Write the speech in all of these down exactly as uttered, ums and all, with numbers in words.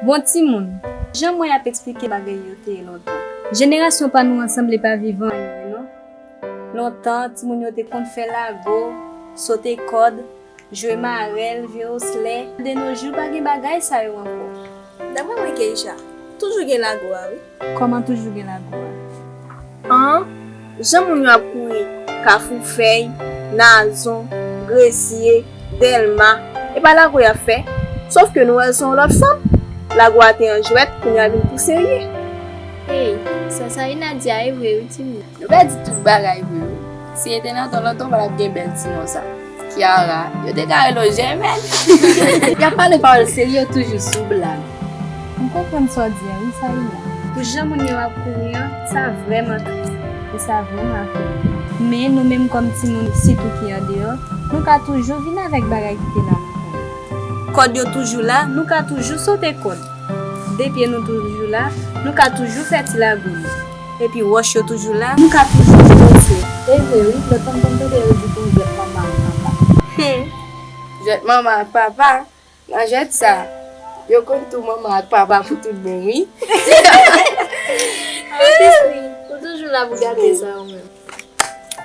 Bon timoun, jan mwen ap eksplike bagay yo te ye lontan. Jenerasyon pa nou an sanble pa viv anyen, non. Lontan, timoun yo te konn fè lago, sote kòd, jwe marèl, jwe oslè. De nos jours, pa gen bagay sa yo ankò. Daprè mwen, Keisha, toujou gen lago a, wi. Kòman toujou gen lago a? An, jan moun yo ap kouri Kafou Fèy, Nazon, Gresye, Dèlma, e pa lago y ap fè. Sòf ke nou wè l se yon lòt fòm. Lago a te an jwèt, kounye a vin pi serye. Hey, sa Saïna di a e vre wi, timoun. Nou pèdi tout bagay vre wi. Si e te nan tan lontan, pa t ap gen bèl ti non sa. Kiara, yo te ka rele w Jèmèn. Y ap pale pawòl serye, yo toujou sou blag. M konprann sa w di a wi, Saïna. Pou jan moun yo ap kouri an, sa vrèman tris. E sa vrèman aflijan. Men nou menm kòm timoun, sitou ki andeyò, nou ka toujou vin avèk bagay ki te nan men nou. Kòd yo toujou la, nou ka toujou sote kòd. De pye nou toujou la, nou ka toujou fè ti lago nou. Epi wòch yo toujou la, nou ka toujou jwe oslè. E vre wi, lòt tan m konn tande yo di tou jwèt manman ak papa. Hmm. Jwèt manman ak papa, nan jwèt sa, yo konn tou manman ak papa pou tout bon wi. An plis wi, ou toujou la pou gate sa ou menm.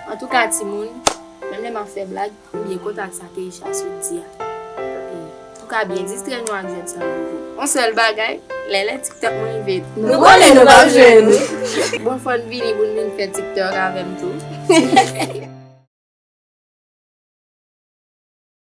Antouka timoun, menm lè m ap fè blag, m byen kontan ak sa Keisha sot di a. E nou ka byen distrè nou ak jwèt sa yo tou. Yon sèl bagay, lè lè TikTok mwen rive, nou konnen nou p ap jwenn nou. Bon, fò n vini pou n vin fè TikTok avè m tou.